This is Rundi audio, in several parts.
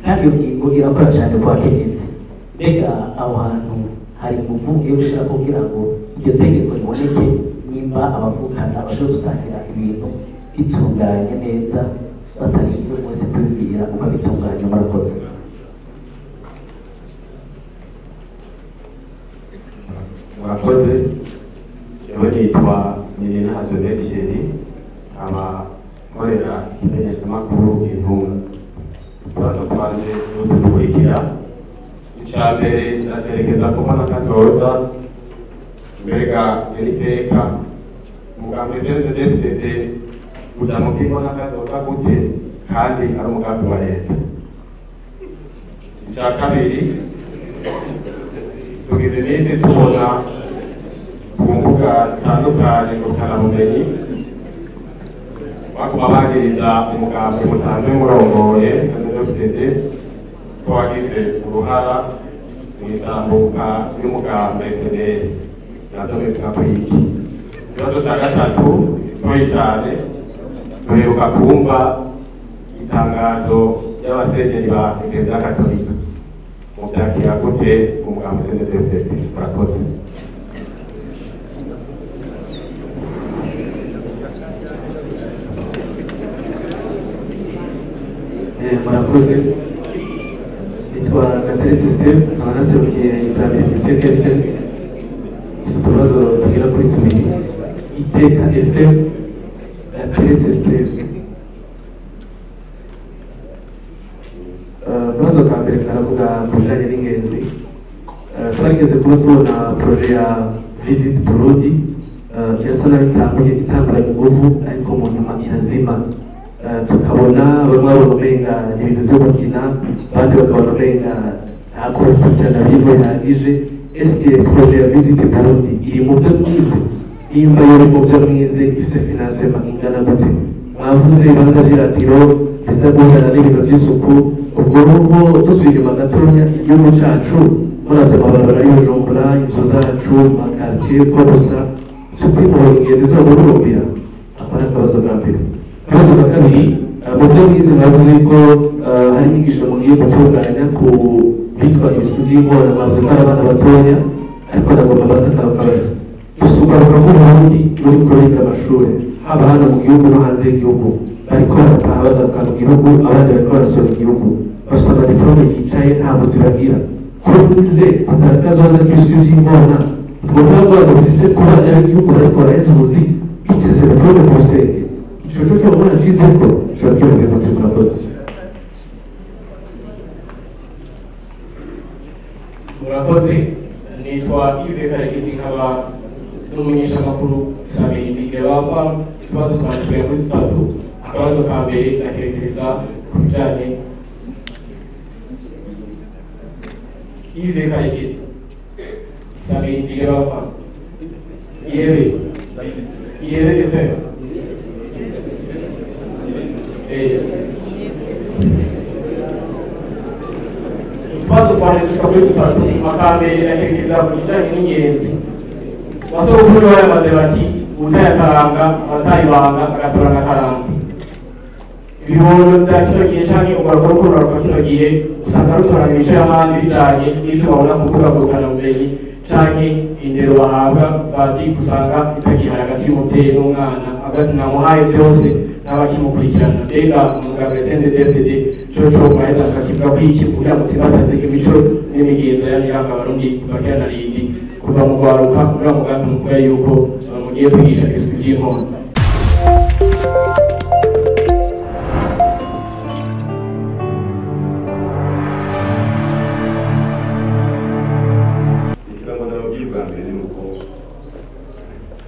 Kandi iyo ngingo irakora cyane ku bakenyezi. Mbega aho hantu hari ingufu mugiye gushira kugira ngo iryo tegeko riboneke, nimba abavukana bashobora gusangira ibintu bitunganye neza batarinze umunsi kubibwira ukabitunganya? Murakoze. Murakoze. Jewe nitwa Nininahazwe Thierry, nkaba nkorera ikimenyeshamakuru Intumwa. Utubazo twanje n'utu dukurikira: ica mbere ndacerekeza ku mbona kazoza. Mbega nyeniteka umugambi CNDD-FDD uja mu kimbona kazoza gute kandi ari umugambi wa leta? Ica kabiri, tugize iminsi tubona ku mbuga zitandukanye ngurukanabumenyi baguma bagiriza umugambi musanzwe murongoye CNDD-FDD ko wagize uruhara mu isambuka y'umugambi SNL. Navyo bivuga ko iki? Ikibazo ca gatatu gitoyi cane, duheruka kumva itangazo ry'abasenyeri ba Eklezia Katolika. Muvyakira gute umugambi CNDD-FDD? Murakoze. Murakoze. Nitwa Gateretse Steve, nkaba naserukiye Isabirizi Iteka FM. Mfite utubazo tugera kuri tubiri. Iteka FM, Gateretse Steve. Akabazo ka mbere karavuga ku bijanye n'ingenzi. Twarigeze kuba tubona projet ya Visit Burundi, irasa naho itanguye itanguranye inguvu, ariko mu nyuma irazima. Tukabona bamwe babona umenga ni ibintu vyo gukina, abandi bakabona umenga nta kubikurikirana birimo bihagije. Eske projet ya Visit Burundi iri mu vyo mwize? Nimba yo mu vyo mwize, ifise financement ingana gute? Mwavuze ibibanza vy'iratiro biza guhura n'ibintu vy'isuku. Ubwo rugo dusubiye inyuma gatonya, igihugu cacu muravye amabarabara y'Ubujumbura, inzu zacu, amakartier ko gusa vy'ukuri mubona ingenzi zogurumbira? Ako ni akabazo bwa mbere. Akabazo ka kabiri, mu vyo mwize mwavuze ko hari inyigisho mugiye gutunganya ku bitwa ibisuku vy'ingorane. Mwavuze ko ari abana batonya, ariko ndagomba mbaze kano kabazo: dusugaruka bw'Uburundi ruriko ruriga amashure, haba hano mu gihugu no hanze y'igihugu, bariko barataha bagaruka mu gihugu, abandi bariko barasura igihugu, bafite amadiplome yicaye, nta buzi bagira. Ko mwize kuzana kazoza k'ibisuku vy'ingorane, ubwo nta bwoba bufise ku bana b'igihugu bariko baraheza ubuzi biteze diplome ku rusenge? Ico co cobona vyizeko coba kimeze gute? Murakoze. Murakoze. Nitwa Yves Karekezi, nkaba n'umumenyeshamakuru Sabirizi Ireba. Utubazo twanje tugera kuri dutatu. Akabazo ka mbere ndakerekeza ku bijanye, Yves Karekezi, Sabirizi Ireba, Irebe, Irebe FM. Utubazo twanje dushika kuri dutatu. Akambere ndakerekeza ku kijanye n'ingenzi. Basogokuru baramaze bati: "Utaye akaranga abataye ibanga, agatorana akaranga." Ibibondo vya kino gihe canke urwaruka ruko ruraruka kino gihe usanga rutorana imico y'abandi bijanye n'ivyo babona ku mbuga ngurukanabumenyi canke indero bahabwa bazi, usanga itagihari hagati y'umuvyeyi n'umwana, avuga ati: "Namuhaye vyose," n'abakimukurikirana. Mbega umugabo CNDD-FDD coco muraheza mukakivuga ko iki kugira mutsimbataze imico n'imigenzo y'amiranga Abarundi kuva kera na rindi, kuva mu rwaruka, muri wa mugambi muvuga yuko mugiye kwigisha ibisuku vy'inkono? Ikiza ngo ndababwira ubwa mbere ni uko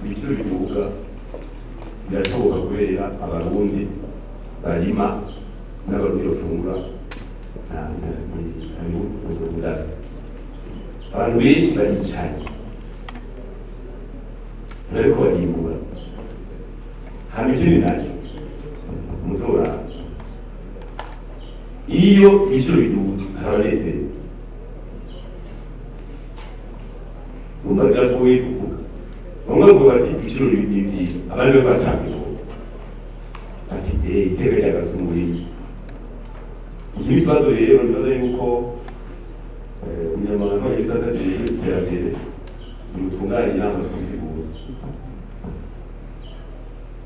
ibiciro biduga birashoboka kubera Abarundi barima n'Abarundi bafungura budasa. Abantu benshi baricaye, bariko barimbura. Hama ikindi naco muzoraba, iyo ibiciro biduze hari abanezerwa. Urumva biragoye kuvuga. Bamwe bavuga bati: "Ibiciro ni byiza," abandi bariko baratanga ibihombo bati: "Eh, iteka ryagarutswe muri." Iki ni ikibazo rero nibaza yuko umunyamabanga w'ibisata bijejwe iterambere nimutunganye inama zo gusigura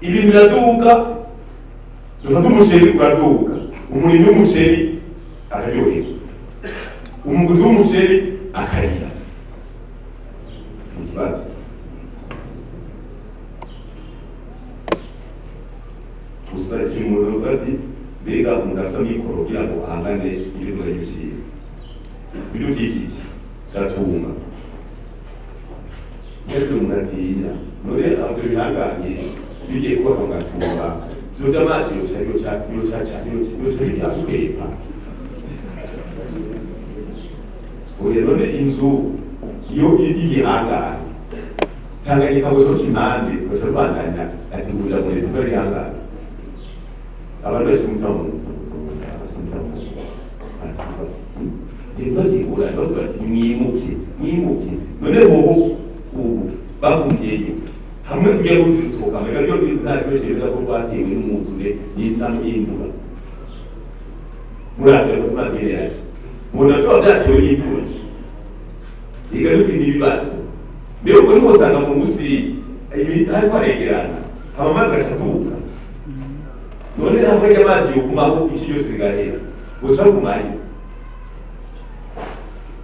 ibintu biraduga. Dufate umuceri uraduga, umurimyi w'umuceri akaryoherwa, umuguzi w'umuceri akarira. Ikibazo gusa ikintu umuntu avuga ati mbega umuntu afise amikoro kugira ngo ahangane n'ibikorwa by'ibiciro ibidukikije gatunga ariko umuntu atinya none ivyo bihanganye bigiye kubaka mu Gatumba ivyo vy'amazi yoca yoca yoca yoca yoca bijya gukwepa. Oya none inzu iyo y'igihangane Tanganyika ngo coca impande ugaca rubandanya ati ngurira murezi ko ari ihangane. Abantu benshi mu mutima ntibagikura bavuga bati mwimuke mwimuke. None hoho ubu bagumyeyo hamwe ujya ruzi rutoka mbega ryo nta benshi beza ko rwatewe n'umwuzure n'imvura muravye ku mazi nyene yaje mubona ko vyatewe n'imvura igaruka ibibazo. Mbere ubwo niho usanga mu musi hariko haregerana hama amazi agaca aduga. None hamwe ry'amazi yogumaho ici yose rigahera uca rugumayo.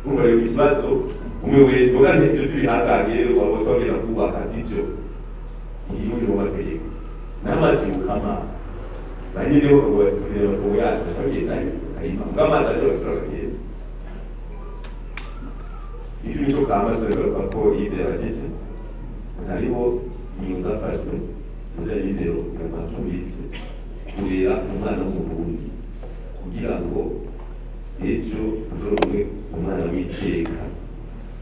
Urumva rero ikibazo umwe wese muga ntibyo vy'ibihangange waba twagenda kubaka sivyo igihugu kiri mu mategeko n'amazi yokama ba nyene bo bakavuga bati tukeneye amatongo yacu baca bagendayo bakarima muga amazi aje bagasubira bakagenda. Ibyo mico kama sinagaruka ko ibyo yabajije hariho ingingo zafashwe bijanye n'indero twumvise kurera umwana w'umurundi kugira ngo ejo azoronke umwana w'iteka.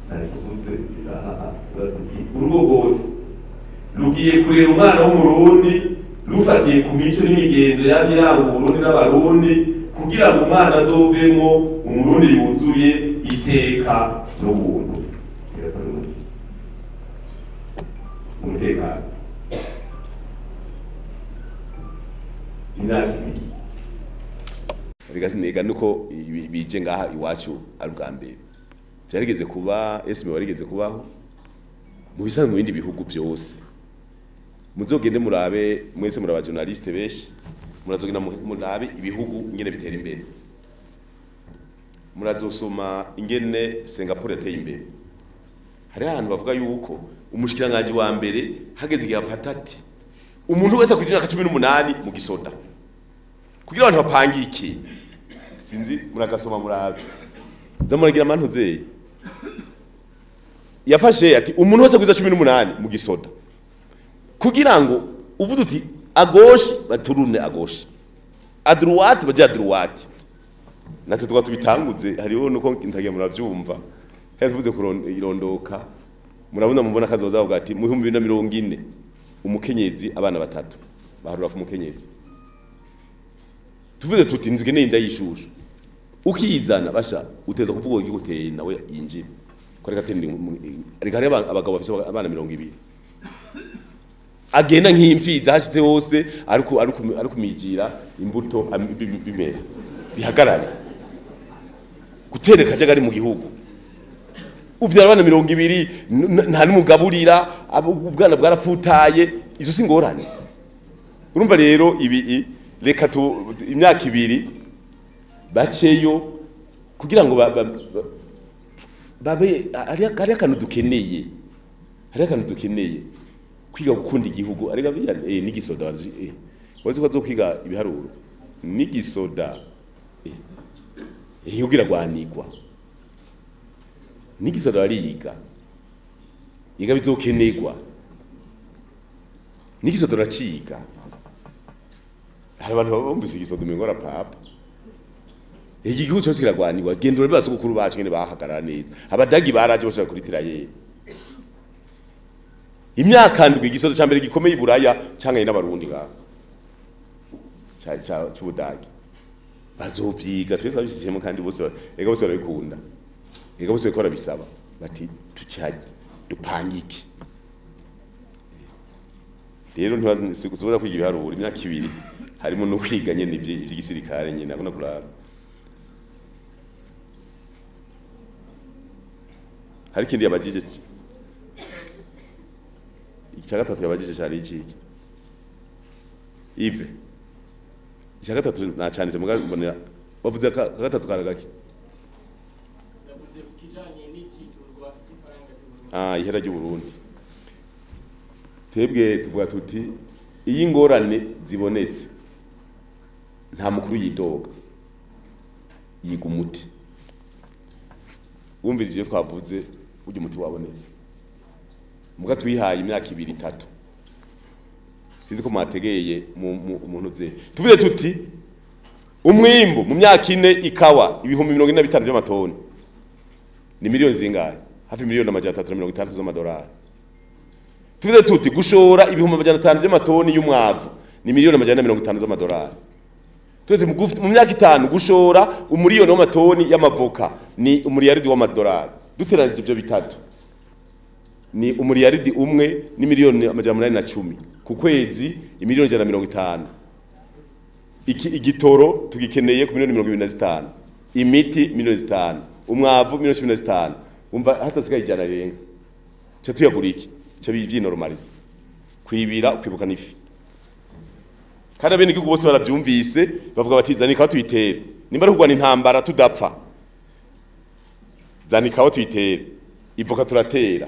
Ntatuvuze aha tuti urugo rwose rugiye kurera umwana w'umurundi rufatiye ku mico n'imigenzo yamye iranga Uburundi n'Abarundi kugira ngo umwana azovemwo umurundi yuzuye iteka n'ubuntu. Umutekano imyaka ibiri rega nuko bije ngaha iwacu ari ubwa mbere byarigeze kuba esime warigeze kubaho mu bisanzwe mu bindi bihugu byose. Muzogende murabe mwese muraba journaliste benshi murazogenda murabe ibihugu ingene bitera imbere, murazosoma ingene Singapore yateye imbere. Hari ahantu bavuga yuko umushikiranganje wa mbere hageze igihe afata ati umuntu wese kugira imyaka 18 mu gisoda kugira abantu bapangike. Sinzi muragasoma murabe zamuragira amantu yafashe ati umuntu wese kuza 18 mu gisoda kugira ngo uvuze uti agoshi baturune agoshi a droite baje a droite. Natwe twa tubitanguze hariho nuko ntagiye muravyumva yavuze kurondoka murabona mubona kazoza avuga ati mu 2040 umukenyezi abana batatu baharura ku mukenyezi. Tuvuze tuti nzugeneye indayishusho ukizana basha uteza kuvuga ngo iguteye nawe yinjira ko reka tende reka hari abagabo bafise abana 20 agenda nk'imfiza hashize hose ariko ariko ariko migira imbuto bimera bihagarare gutereka kajagari mu gihugu uvyara abana 20 nta numugaburira ubwana bwarafutaye izo singorane. Urumva rero ibi reka tu imyaka ibiri baceyo kugira ngo babe ari akantu dukeneye, hari akantu dukeneye kwiga gukunda igihugu arega n'igisoda wazi ko azokwiga ibiharuro n'igisoda igihugu iragwanirwa n'igisoda bariga yiga bizokenerwa n'igisoda uraciga. Hari abantu bumvise igisoda umengo arapapa. Iki gihugu cyose kiragwanirwa gendura bibasogokuru bacu ngene bahagarara neza abadagi baraje bose kuri tirayeri imyaka ndwi igisoda ca mbere gikomeye iburaya canganye n'abarundi ngaho ca ca c'ubudagi bazovyiga twe twabishizemo kandi bose ega bose barabikunda ega bose bariko barabisaba bati tucaje dupangike. Rero ntibasubira kwiga ibiharuro imyaka ibiri harimo no kwiga nyene ivy'igisirikare nyene akunda kurara. Hari ikindi yabajije, icya gatatu yabajije cyari iki? Yves, icya gatatu nacanditse muga mbona wavuze aka gatatu karagaki. Yavuze ku kijanye n'ititurwa ry'ifaranga ry'Uburundi. Ah, ihera ry'u Burundi. Twebwe tuvuga tuti iyo ingorane zibonetse nta mukuru yidoga, yiga umuti. Wumviriza iyo twavuze burya umuti wabonetse, muga twihaye imyaka 2 3, sinzi ko mwategeye mu ze. Tuvuze tuti umwimbu mu myaka 4 ikawa 45,000 by'amatoni ni miliyoni zingahe? Hafi 360,000,000 z'amadolari. Tuvuze tuti gushora 500,000 by'amatoni y'umwavu ni 450,000,000 z'amadolari. Tuvuze mu myaka 5 gushora 1,000,000 w'amatoni y'amavoka ni 1,000,000,000 w'amadolari. Duteranije ibyo bitatu ni 1,000,000,000 ni 810,000,000 ku kwezi, 150,000,000. Iki igitoro tugikeneye ku 25,000,000, imiti 5,000,000, umwavu 15,000,000. Umva hatasigaye 100 rirenga. Cyo tuyagura iki? Cyo bivyinormalize. Kwibira kwibuka nifi. Kandi abene igihugu bose baravyumvise bavuga bati zanika tuyitere. Nimba ari kugwana intambara tudapfa, zanika tuyitere. Ivoka turatera.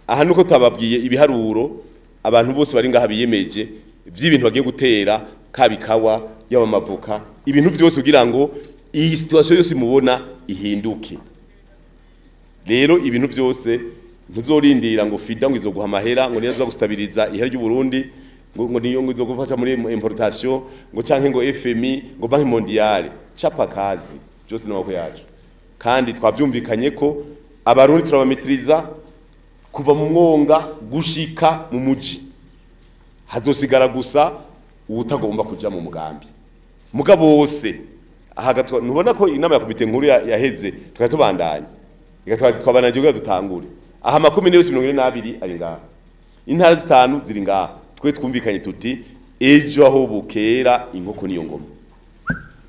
Aha nuko tababwiye ibiharuro abantu bose bari ngaha biyemeje vy'ibintu bagiye gutera, kabikawa yaba amavoka, ibintu byose kugira ngo iyi situation yose mubona ihinduke. Rero ibintu byose ntuzorindira ngo FIDA ngo izoguha amahera ngo niyo gustabiriza ihera ry'u Burundi, ngo niyo ngo izogufasha muri importation, ngo canke ngo FMI, ngo Banque Mondiale. Chapa kazi byose n'amaboko yacu. Kandi twavyumvikanye ko abarundi turabamitiriza kuva mu mwonga gushika mu muji. Hazosigara gusa uwutagomba kuja mu mugambi. Mugabo wose ahagatwa ntubona ko inama ya komite nkuru yaheze tukatubandanya. Twabananje kugira dutangure. Aha makomine yose 42 ari ngaha. Intara 5 ziri ngaha. Twe twumvikanye tuti ejo aho bukera inkoko niyo ngoma.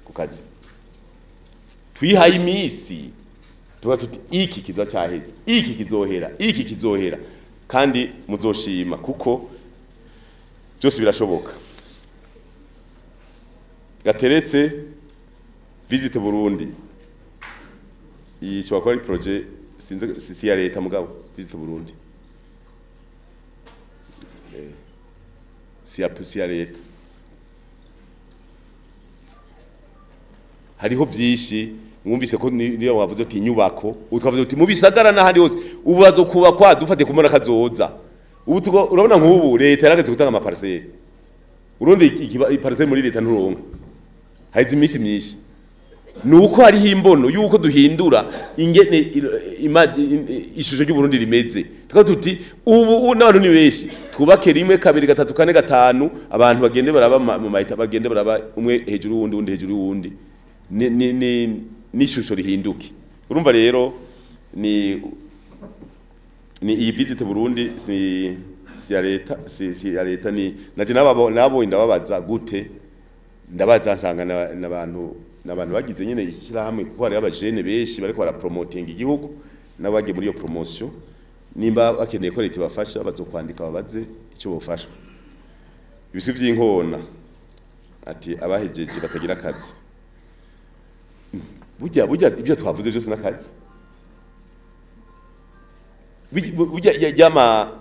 Ku kazi. Twihaye imisi tuba tuti iki kiza cyaheze, iki kizohera, iki kizohera, kandi muzoshima kuko byose birashoboka. Gateretse Visit Burundi. Iyi ishobora kuba ari projet sinzi si ya leta mugabo Visit Burundi. Si ya leta. Hariho vyinshi mwumvise ko niyo wavuze ati inyubako, utwavuze uti mu bisagara n'ahandi hose ubu bazokubakwa dufate kumona kazoza. Ubu urabona nk'ubu leta yarageze gutanga ama parcelle. Urundi iparcelle muri leta nturonka. Haize imisi myinshi. Nuko hariho imbono yuko duhindura ingene ishusho ry'u Burundi rimeze. Tukavuga tuti ubu n'abantu ni benshi twubake 1 2 3 4 5 abantu bagende baraba mu mahita, bagende baraba umwe hejuru wundi undi hejuru wundi. Ni n'ishusho rihinduke. Urumva rero ni iyi Visit Burundi ni si ya leta, si ya leta ni naje nabo nabo ndababaza gute, ndabaza nsanga n'abantu bagize nyene ishyirahamwe kuko hari abajene benshi bariko barapromoting igihugu n'abagiye muri iyo promotion, nimba bakeneye ko leta ibafasha bazokwandika babaze icyo bofashwa. Ibisi vy'inkona ati abahejeje batagira akazi. Burya ibyo twavuze byose nakazi. Burya yama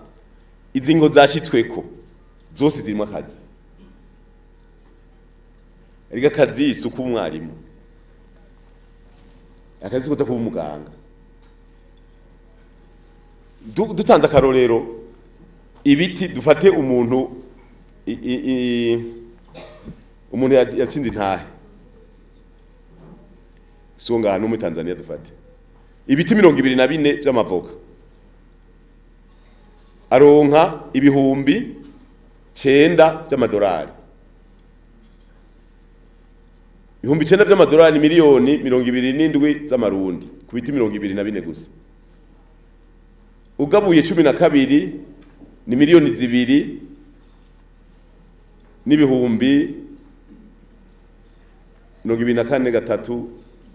izingo zashitsweko zose zirimo akazi. Erega akazi isuku umwarimu. Akazi kuta kuba umuganga. Dutanze akarorero ibiti dufate umuntu umuntu yatsinze intahe. Songa no muri Tanzania dufate ibiti 24 by'amavoka aronka 9,000 by'amadolari. 9,000 by'amadolari miliyoni 27 z'amarundi ku biti 24 gusa. Ugabuye 12 ni miliyoni 2 n'ibihumbi 24 3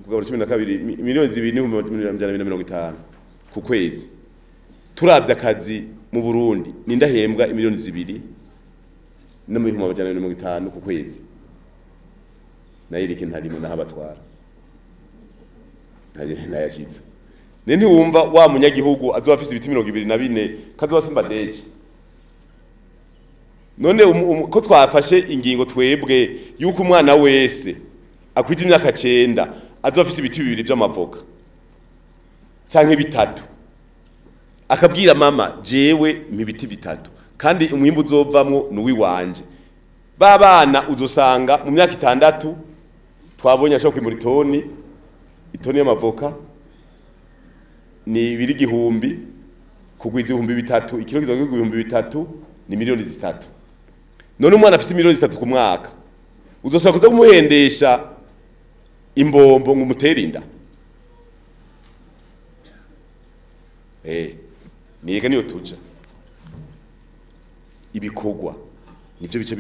kugabura 12 miliyoni 2 n'ibihumbi 250. ku kwezi. Turavye akazi mu Burundi nindahembwa imiliyoni 2 na 250 ku kwezi. Nayirike ntarimo nahabatwara. Ntayashitse. Ne ntiwumva wa munyagihugu azoba afise ibiti 24 kazoba simba deje. None ko twafashe ingingo twebwe yuko umwana wese akwije imyaka 9 azoba afise ibiti 2 by'amavoka canke 3, akabwira mama jewe mibiti 3 kandi umwimbu uzovamwo nuwi wanje. Babana uzosanga mu myaka 6 twabonye ashobora kwimura itoni y'amavoka ni 2,000 kugwiza 3,000 ikiro kizogwa 3,000 ni miliyoni 3. None umwana afise miliyoni 3 ku mwaka uzosaba kuza kumuhendesha imbombo ngo umutere inda. Niga niyo tuja ibikogwa nivyo bice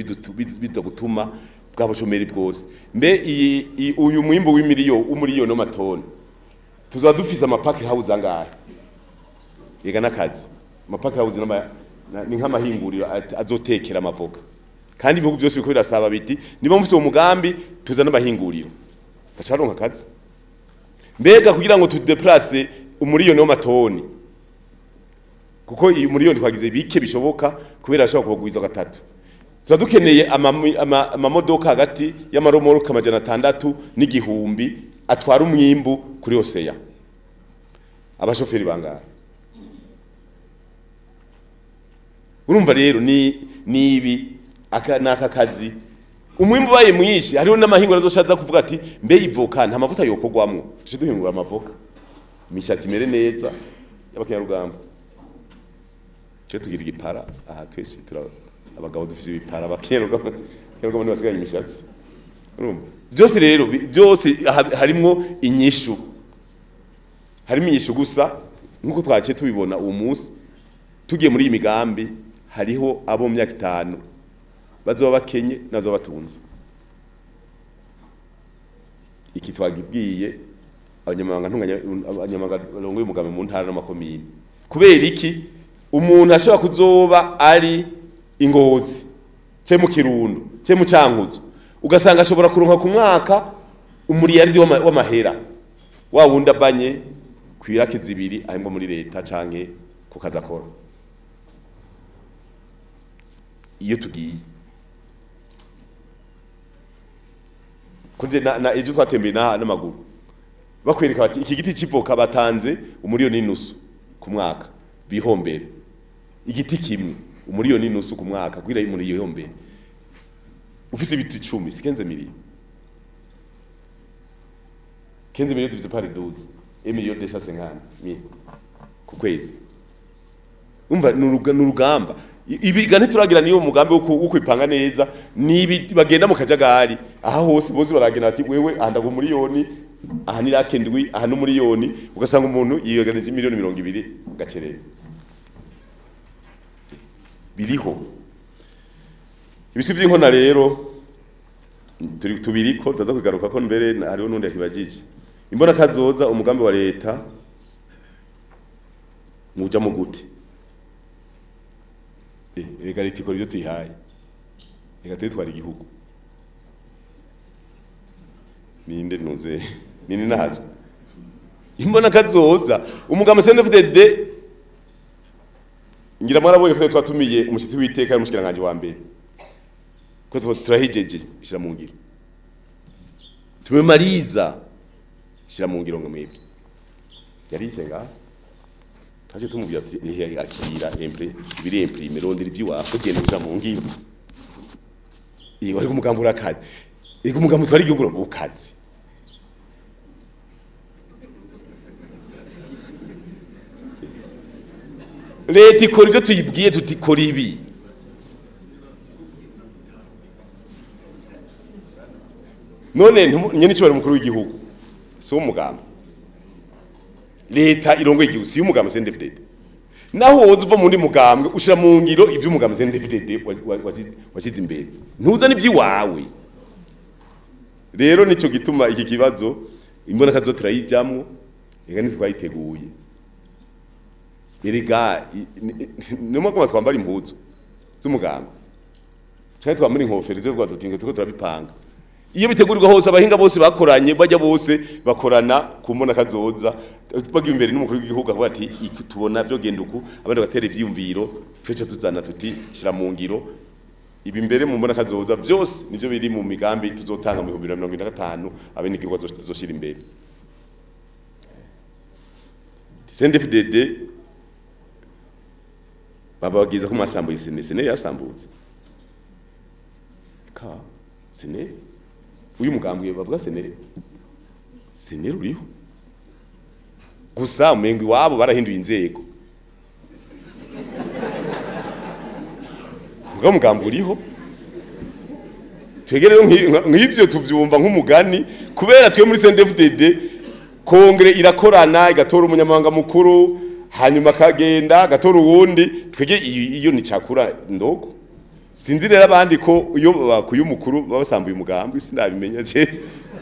bidugutuma bwa bushomeri bwose. Mbe uyu mwimbo w'imiliyo umuliyoni w'amatoni tuzoba dufise amapaki house angahe? Yega nakazi amapaki house ni nk'amahinguriro azotekera amavoka, kandi ibihugu byose biko birasaba biti niba mufise uwo mugambi tuzana amahinguriro bacaronka akazi. Mbega kugira ngo tudeplace umuliyoni w'amatoni, kuko iyi miliyoni twagize bike bishoboka kubera ashobora kubagwiza gatatu, tuba dukeneye amamodoka hagati y'amaromoroka 600 n'igihumbi atwara umwimbu kuri oseya. Abashoferi bangahe? Urumva rero ni nibi aka naka kazi umwimbu baye mwinshi. Hariho n'amahingura azoshaza kuvuga ati mbe ivoka nta mavuta yokogwamwo, tuje duhingura amavoka imishatsi imere neza y'abakenyarugamba. Cyo tugira igipara aha twese abagabo dufise ibipara, abakenyarugamba ntibasigaye imishatsi. Urumva byose rero byose harimwo inyishu, harimo inyishu gusa nkuko twaciye tubibona uwo munsi tugiye muri iyi migambi. Hariho abo mu myaka 5 bazoba bakenye nazo batunze. Iki twagibwiye abanyamabanga ntunganya abanyamabanga barongoye umugambi mu ntara n'amakomine. Kubera iki umuntu ashobora kuzoba ari ingozi ce mu Kirundo ce mu Cankuzo, ugasanga ashobora kuronka ku mwaka umuriyaridi w'amahera wa wundi abanye kwirake 2 ahembwa muri leta canke ku kazi akora. Iyo tugiye kuje na ejo twatembeye n'amaguru bakwereka bati iki giti c'ivoka batanze 1.5 miliyoni ku mwaka bihombere. Igiti kimwe 1.5 miliyoni ku mwaka kugira umuntu yihombere. Ufise ibiti 10 si 15 miliyoni. 15 miliyoni divisé par 12 1,250 million ku kwezi. Umva n'urugamba ibiga ntituragira niyo mugambi wo kwipanga neza nibi bagenda mu kajagari aha hose bose baragenda ati wewe aha ndago miliyoni aha ni rake ndwi aha no miliyoni, ugasanga umuntu yiyoganiza miliyoni 20 gacerere biriho. Ibisi vy'inkona rero turi tubiriko taza kugaruka ko mbere hariho nundi yakibajije imbona kazoza umugambi wa leta muja mu gute. Reka leta ikora ibyo tuyihaye, reka tuyitwara igihugu. Ninde ntuze nini nazo imbona kazoza umugambi CNDD-FDD ngira mwarabonye ko twatumiye umushitsi w'iteka y'umushikiranganje wa mbere ko turahijeje ishira mu ngiro tumemaliza ishira mu ngiro ngo mwebwe yari icenga taje tumubwira ati akira empre biri imprime rondera ibyiwawe genda uja mu ngiro iyo ari umugambi urakaze iko umugambi twari igihugu ukaze leta ikora ibyo tuyibwiye tutikora ibi none nyene cyo bari mukuru w'igihugu si umugambi leta irongoye igihugu si umugambi CNDD-FDD naho woza uva muri mugambwe ushira mu ngiro ivyo umugambi CNDD-FDD washize imbere ntuzane ibyiwawe rero nico gituma iki kibazo imbona kazo turayijamwo reka nitwayiteguye Erega nimwe ko twambara impuzu z'umuganga cyane twambara inkofero zo twadutinga tuko turabipanga. Iyo bitegurirwa hose abahinga bose bakoranye bajya bose bakorana kumbona kazoza bagiye imbere n'umukuru w'igihugu avuga ati tubona byo genda uku, abandi bagatera ivyiyumviro twece tuzana tuti shira mu ngiro ibi mbere mu mbona kazoza byose nivyo biri mu migambi tuzotanga mu 2025 abene igihugu tuzoshira imbere. CNDD-FDD babagiza ko masambuye sene yasambutse ka sene uyu mugambwe bavuga sene uriho gusa umengo iwabo barahinduye inzego ubwo mugambwe uriho. Twegere nk'ivyo tuvyumva nk'umugani kubera twe muri CNDD-FDD kongre irakorana igatora umunyamabanga mukuru hanyuma kagenda gatora uwundi. Twege iyo ni cakura ndogo sinzi rero abandi ko iyo bakuye umukuru babasambuye umugambi sinabimenya je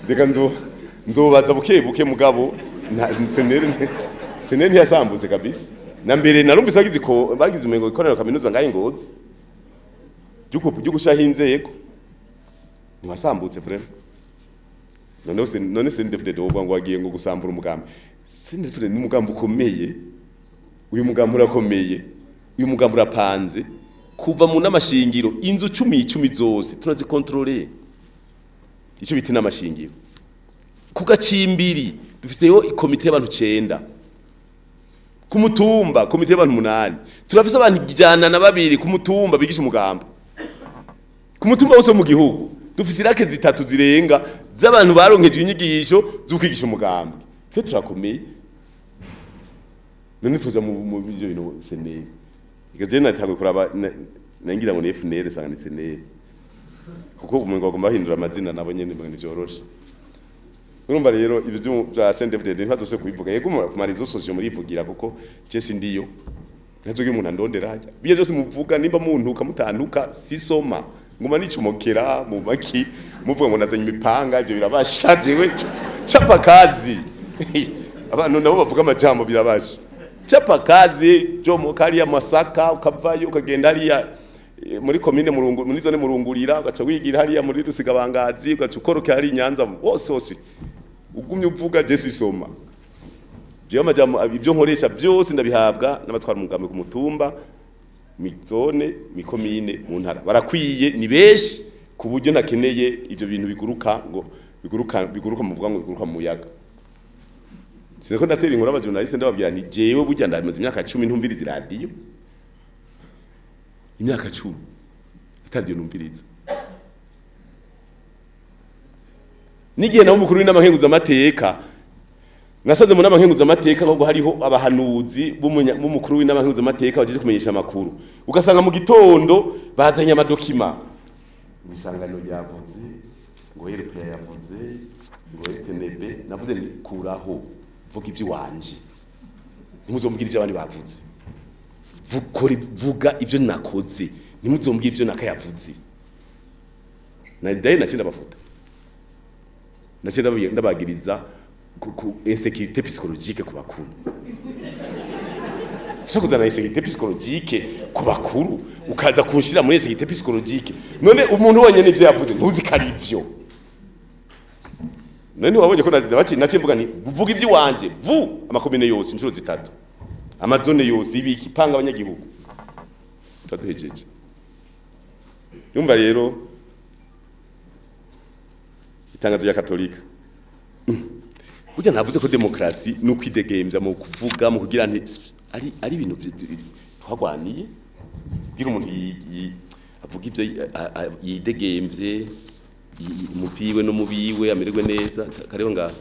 reka nzobaza buke buke mugabo seneri ntiyasambutse kabisa. Na mbere narumvise bagize ko bagize umengo ikorera kaminuza ngaye Ngozi ryo gushaha inzego ntiwasambutse vraiment. None CNDD-FDD uvuga ngo wagiye ngo gusambura umugambi. CNDD-FDD ni umugambi ukomeye, uyu mugambi urakomeye, uyu mugambi urapanze kuva mu namashingiro inzu 10 zose turazikontrole icyo biti namashingiro ku gacimbiri dufiteyo ikomite y'abantu 9 ku mutumba komite y'abantu 8 turafise abantu 102 ku mutumba bigisha umugambi ku mutumba wose mu gihugu dufise irake zitatu zirenga z'abantu baronkejwe inyigisho z'ukwigisha umugambi. Twe turakomeye none tuza mu byo bintu seneri ikaje natagwe kuraba nangira ngo ni FNL sanga ni seneri kuko umuntu agomba bahindura amazina nabo nyene mbona nivyoroshe. Urumva rero ivyo bya CNDD-FDD ntazose kubivuga yego ku marizo sosio muri ivugira kuko je sindiyo ntazogira umuntu andondera hajya biye byose muvuga nimba muntu mutantuka sisoma nguma nicumokera mu maki muvuga ngo nazanye imipanga ivyo birabasha jewe chapa kazi abantu nabo bavuga amajambo birabasha chapa kazi jomo kariya Masaka ukavayo ukagenda hariya muri commune Murungu muri zone Murungurira ugaca wigira hariya muri Rusigabangazi ugaca ukoroka hari Nyanza hose hose ugumye uvuga je sisoma jewe amajambo ibyo nkoresha byose ndabihabwa n'abatwara umugambi ku mutumba mizone mikomine mu ntara barakwiye ni benshi ku buryo ntakeneye ivyo bintu biguruka ngo biguruka muvuga ngo biguruka mu muyaga. Sinako ndatera inkuru aba journaliste ndababwira nti jewe burya ndamaze imyaka 10 ntumviriza radio imyaka 10 ataryo numviriza nigihe nawo mukuru w'inama amateka nasaze mu nama amateka ahubwo hariho abahanuzi b'umukuru w'inama amateka baje kumenyesha amakuru ugasanga mu gitondo bazanye amadokima misangano yavuze ngo RPA yavuze ngo RTNB navuze ni kuraho vuga ivyo wanje ntimuzombwira ivyo abandi bavuze vuga ivyo nakoze ntimuzombwira ivyo nakayavuze na ndaye nacinda bafuta nacinda ndabagiriza ku insécurité psychologique ku bakuru. Shaka kuzana insécurité psychologique ku bakuru ukaza kunshira muri insécurité psychologique none umuntu wenyene ivyo yavuze ntuzi kari ivyo none wabonye ko naciye mvuga nti vuga ivyo wanje vu amakomine yose inshuro zitatu amazone yose ibiki panga abanyagihugu twaduhejeje. Yumva rero itangazo ya Katolika burya navuze ko demokrasi no kwidegembya mu kuvuga mu kugira nti ari ibintu twagwaniye kugira umuntu avuga ivyo yidegemvye mubiwe no mubiwe amererwe neza kariho ngaha.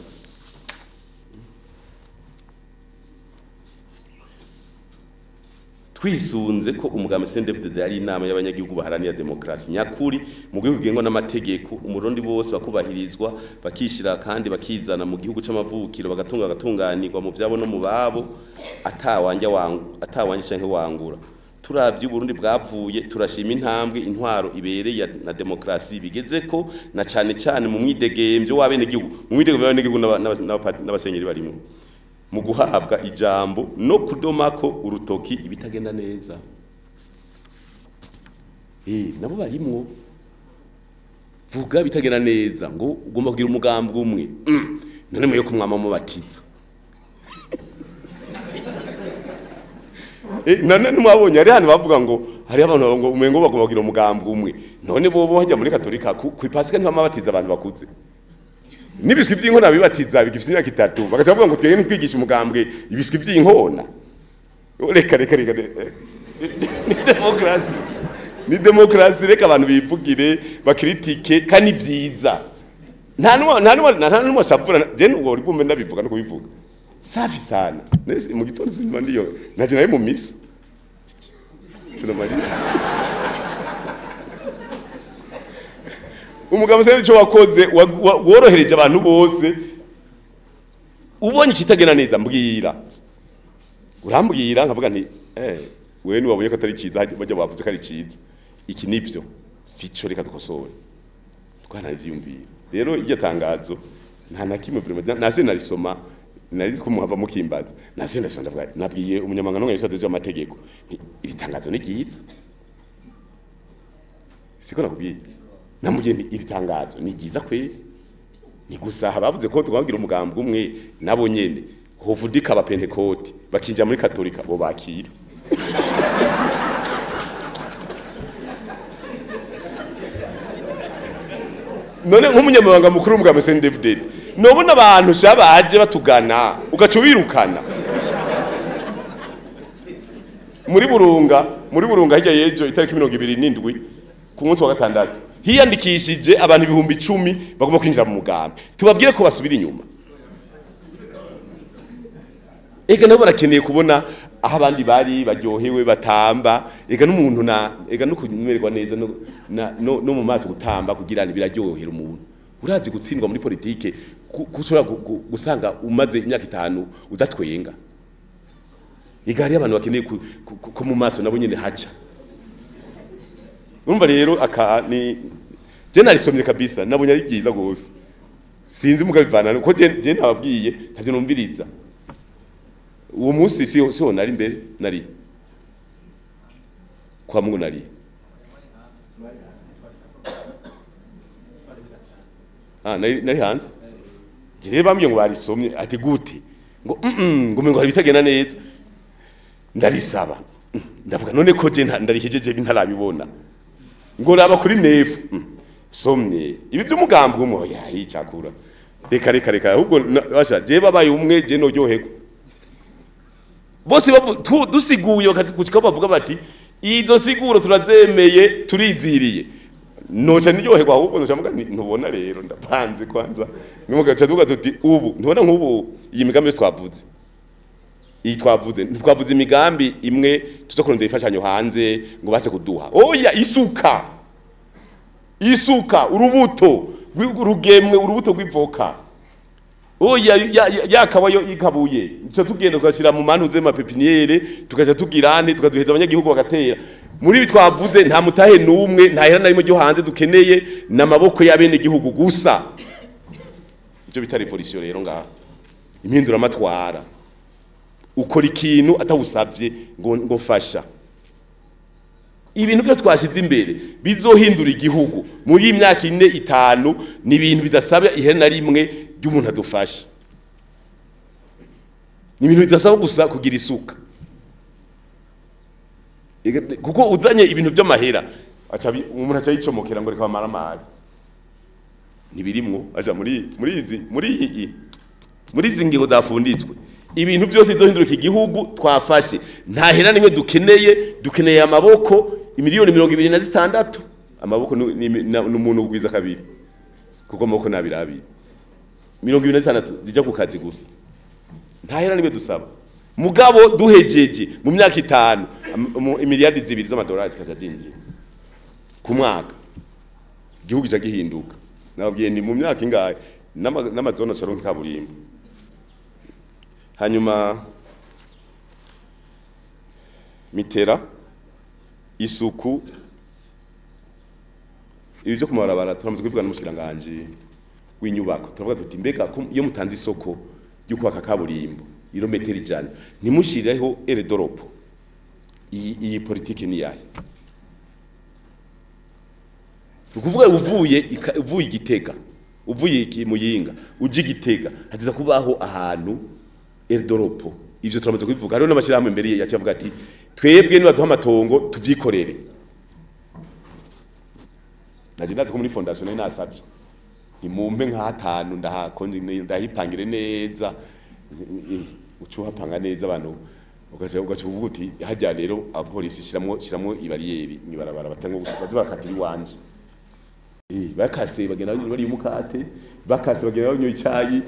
Twisunze ko umugambi CNDD-FDD ari inama y'abanyagihugu baharanira demokrasi nyakuri mu gihugu gengwa n'amategeko umurundi bose bakubahirizwa bakishira kandi bakizana mu gihugu c'amavukiro bagatunga gatunganirwa mu byabo no mu babo atawanja wangu atawanja canke wangura. Turavye Burundi bwavuye turashima intambwe intwaro ibereye na demokrasi bigeze ko na cane cane mu mwidegemvyo w'abenegihugu mu mwidegemvyo w'abenegihugu n'abasenyeri barimo. mu guhabwa ijambo no kudomako urutoki ibitagenda neza. Nabo barimwo vuga bitagenda neza ngo ugomba kugira umugambi umwe. None muyo kumwama mubatiza. None mwabonye ari hano bavuga ngo hari abantu ngo umengo bagomba kugira umugambi umwe. None bobo hajya muri Katolika ku Pasika ntibamabatiza abantu bakuze. Nibiswi by'inkona bibatiza bigifite imyaka 3 bagaca bavuga ngo twege ntitwigisha umugambwe ibiswi by'inkona. Reka reka reka ni demokrasi. Ni demokrasi, reka abantu bivugire bakritike kandi byiza. Nta numwe ashavura je n'ubwo uri bumve ndabivuga no kubivuga. Safi sana. Nese mu gitondo sinima ndiyo naje nari mu misa. Tunamaliza. Umugabo se nico wakoze worohereje abantu bose. Ubonye kitagena neza mbwira. Urambwira nkavuga nti wewe niwabonye ko atari ciza bajya bavuze ko ari ciza. Iki nivyo sico reka dukosore. Twanaravyumvira. Rero iryo tangazo nta na kimwe vraiment nase narisoma nari kumuhava mukimbaza. Nase ndasoma ndavuga nabwiye umunyamabanga n'umwe w'amategeko iri tangazo ni ryiza. Siko nakubwiye. Namubwiye nti iri tangazo ni ryiza kweli. Ni gusa bavuze ko twagira umugambi umwe nabo nyene hovudika aba Pentecote bakinja muri Katolika bo bakira. None nk'umunyamabanga mukuru w'umugambi CNDD-FDD nobona abantu shabaje batugana ugaca ubirukana. Muri Burunga hirya yejo itariki 27 ku munsi wa gatandatu hiyandikishije abantu 10,000 bagomba kwinjira mu mugambi. Tubabwire ko basubira inyuma. Ega nabo barakeneye kubona aho abandi bari baryohewe batamba, ega n'umuntu na ega no kumererwa neza no mu maso gutamba kugira ni biraryohera umuntu. Urazi gutsindwa muri politike kushobora gusanga umaze imyaka 5 udatwenga. Ega hari abantu bakeneye ko mu maso nabo nyene haca. Urumva rero aka ni je narisomye kabisa nabonye ari byiza gose. Sinzi mugabivana ko je nababwiye ntavyo numviriza. Uwo munsi siho nari mbere nari kwa Mungu nari. Nari hanze. Je bambwiye ngo barisomye ati gute ngo ngo ngo hari bitagenda neza. Ndarisaba. Ndavuga none ko je ndarihejeje ntarabibona. Ngo raba kuri nefu. Somye ibi by'umugambi umwe yahicakura. Reka reka reka ahubwo basha je babaye umwe je noryoherwa. Bose dusiguye gushika bavuga bati izo siguro turazemeye turiziriye. Noca niryoherwa ahubwo noca mvuga ntubona rero ndapanze kwanza. Nimugaca tuvuga tuti ubu ntubona nk'ubu iyi migambi yose twavuze. Iyi twavuze ntitwavuze imigambi imwe tuzokurondera ifashanyo hanze ngo base kuduha. Oya isuka. Isuka urubuto rugemwe urubuto rw'ivoka. Oya yakabayo ikabuye. Nico tugenda tugashira mu mantuze ma pépinière tukaja tugirane tukaduheza abanyagihugu bagatera. Muri ibi twavuze nta mutahe numwe nta hera narimo ryo hanze dukeneye namaboko y'abene gihugu gusa. Ico bita revolution rero ngaha. Impindura matwara. Ukora ikintu atawusavye ngo fasha. Ibintu byo twashize imbere bizohindura igihugu muri imyaka 4 5 ni ibintu bidasaba ihera na rimwe ry'umuntu adufasha. Ni ibintu bidasaba gusa kugira isuka. Kuko uzanye ibintu by'amahera aca umuntu aca yicomokera ngo reka bamaramare. Nibirimwo aja muri izi ngingo zafunditswe. Ibintu byose bizohindura igihugu twafashe. Nta hera nimwe dukeneye amaboko imiliyoni 26. Amaboko n'umuntu ugwiza kabiri. Kuko amaboko nabirabi. 26 zija ku kazi gusa. Nta hera nimwe dusaba. Mugabo duhejeje mu myaka 5 imiliyardi 2 z'amadolari zikaja zinjira ku mwaka. Igihugu cya gihinduka. Nababwiye ni mu myaka ingahe n'amazone acaronka kaburimbo. Hanyuma mitera isuku ibi byo kumarabara turamaze kubivuga n'umushikiranganje w'inyubako. Turavuga tuti mbega iyo mutanze isoko ryo kubaka kaburimbo Irometero 100 ntimushireho aire de repos. Iyi politike ni yayo. Ukuvuga uvuye Igitega, uvuye Muyinga uje Igitega, hatiza kubaho ahantu aire de repos. Ivyo turamaze kubivuga. Hariho n'amashirahamwe imbere yacu avuga ati twebwe nibaduha amatongo tuvyikorere. Naje ndazi ko muri fondation nari nasavye nimumpe nka hatanu ndahipangire neza, ucuhapanga neza abantu ugaca uvuga uti hajya rero abapolisi shiramwo ibariyeri mwibarabara batanga baze barakatira iwanje. Bakase bagenda bari umukate, bakase bagenda banywa icayi,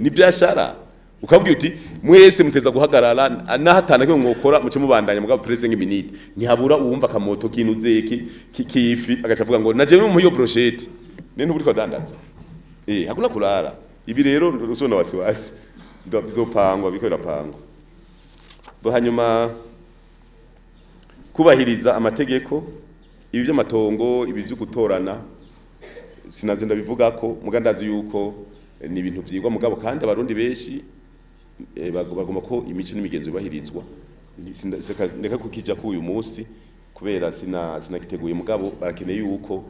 ni byashara. Ukabwira uti mwese muteza guhagarara nahatana ko mwokora muce mubandanya mugabo pressing minute ntihabura uwumva kamoto kinuze kifi agaca avuga ngo naje mu yo brochette nene ntuburi kwadandaza. Hakuna kurara. Ibi rero ndosona wasiwasi ndabizopangwa biko birapangwa. Bo hanyuma kubahiriza amategeko, ibi by'amatongo, ibi byo gutorana sinavyo ndabivuga ko mugandazi yuko ni ibintu vyigwa mugabo kandi abarundi benshi bagomba ko imico n'imigenzo yubahirizwa. Ndeka kukija ku uyu munsi kubera sinakiteguye mugabo barakeneye yuko